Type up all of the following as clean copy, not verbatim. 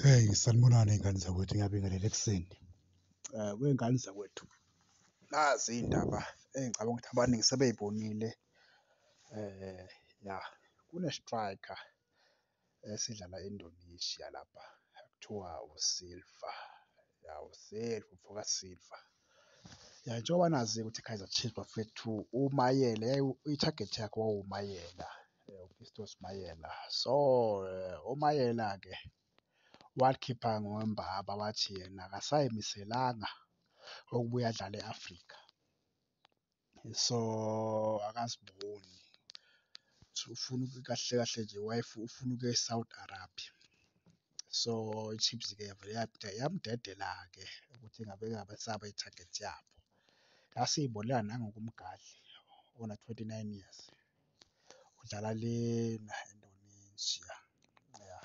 Hey, sanibonani y'ngane zakwethu, ngiyabingelela ekuseni. Wey'ngane zakwethu, nazi iy'ndaba engicabanga ukuthi abaningi sebey'bonile ya, kune-striker esidlala e-Indonesia lapha ekuthiwa uSilva, ya uSilva, umfoka Silva. Ya, njengoba nazi-ke ukuthi i-Kaizer Chiefs bafethu uMayele ithagethi yakhe kwakuwuMayela, uFistos Mayela. So, uMayela-ke walikhipha ngembaba wathi yena akasayimiselanga ukubuye adlale e-Afrika. So, akaziboni ufuna kahle kahle nje ufuna ukuya e-Saudi Arabia. So, i-Chiefs-ke yavele yamdedela-ke ukuthi ingabe ingabe isaba ithagethi yabo. Yasiyibonela nangokumgadli ona-29 years, udlala lena e-Indonesia, ya.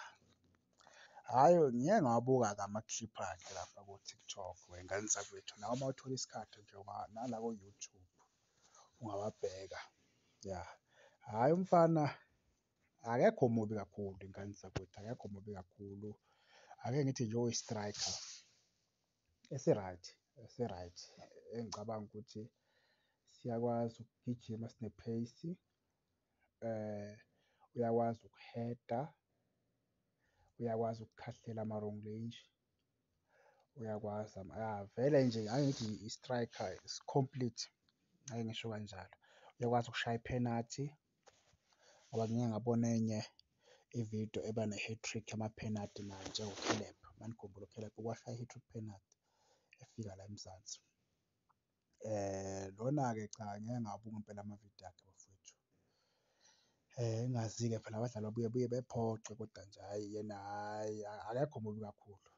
Hhayi, ngike ngawabuka-ke amakiliphu akhe lapha ko-TikTok wey'ngane zakwethu, nawe uma uthola isikhathi nje nala ko-YouTube ungawabheka, ya. Hhayi, umfana akekho mubi kakhulu ingane zakwethu, akekho mubi kakhulu. Ake ngithi nje uyi-striker esi-right, esi-right, engicabanga ukuthi siyakwazi ukugijima, sine-pace, uyakwazi ukuheda, uyakwazi ukukhahlela ama-long range, uyakwazi ya vele nje ake ngithi i-striker esi-complete, ake ngisho kanjalo. Uyakwazi ukushaya iphenathi ngoba ngike ngabona enye ividiyo eba ne-hat-trick yamaphenathi naye njengoCaleb, uma nikhumbula uCaleb uke washaya i-hat-trick kuphenathi efika la eMzansi. Lona-ke cha, ngike ngawabuka impela amavidiyo akhe bafowethu. Engingazi-ke phela abadlali babuye buye bephoxe kodwa nje hhayi yena hhayi, akekho mubi kakhulu,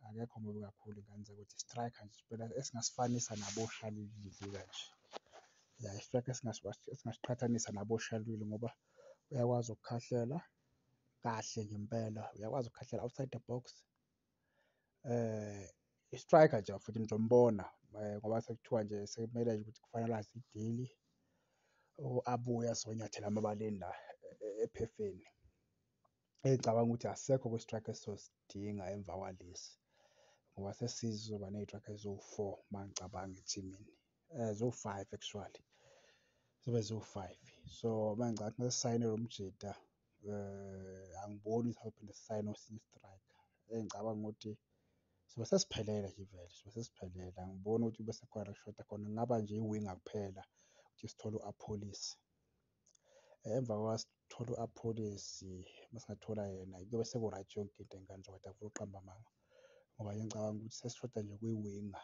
akekho mubi kakhulu ngane zakwethu, i-striker nje impela esingasifanisa nabo-Shalulile kanje. Ya, i-striker esingasiqhathanisa nabo-Shalulile ngoba uyakwazi ukukhahlela kahle ngempela, uyakwazi ukukhahlela outside the box. I-striker nje bafowethu nizombona ngoba sekuthiwa nje sekumele nje ukuthi ku-finalise-izwe idili, abuye azonyathela amabaleni la ephefeni. Engicabanga ukuthi asisekho kwi-striker esizosidinga emva kwalesi ngoba sesizoba ney'trayikha eziwu-four uma ngicabanga ethimini, ziwu-five actually, zizobe ziwu-five. So, uma ngicabanga ukuthi mesisayine lo mjita angiboni ukuthi singaphinde sisayine esinye i-striker. Engicabanga ukuthi sobe sesiphelele nje vele, sobe sesiphelele, angiboni ukuthi bese kukhona la ekushoda khona, kungaba nje iwinga kuphela ukuthi sithole u-Appollis. Emva sithole u-Appollis, uma singathola yena kuyobe seku-right yonke into ngane zakwethu, angifuni ukuqamba amanga. Ngoba ngicabanga ukuthi sesishoda nje kwiwinga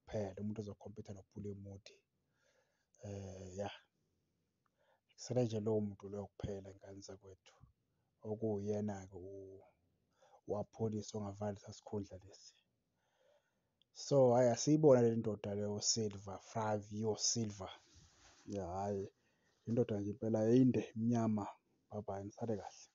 kuphela, umuntu ozokhompitha noPule Mmodi. Ya, kusele nje lowo muntu loyo kuphela ngane zakwethu, okuwuyena-ke u-Appollis ongavala lesa sikhundla lesi. So, hhayi asiyibone le ndoda leyo Silva, Flavio Silva. Ya, hhayi indoda nje impela inde, mnyama. Bye bye, nisale kahle.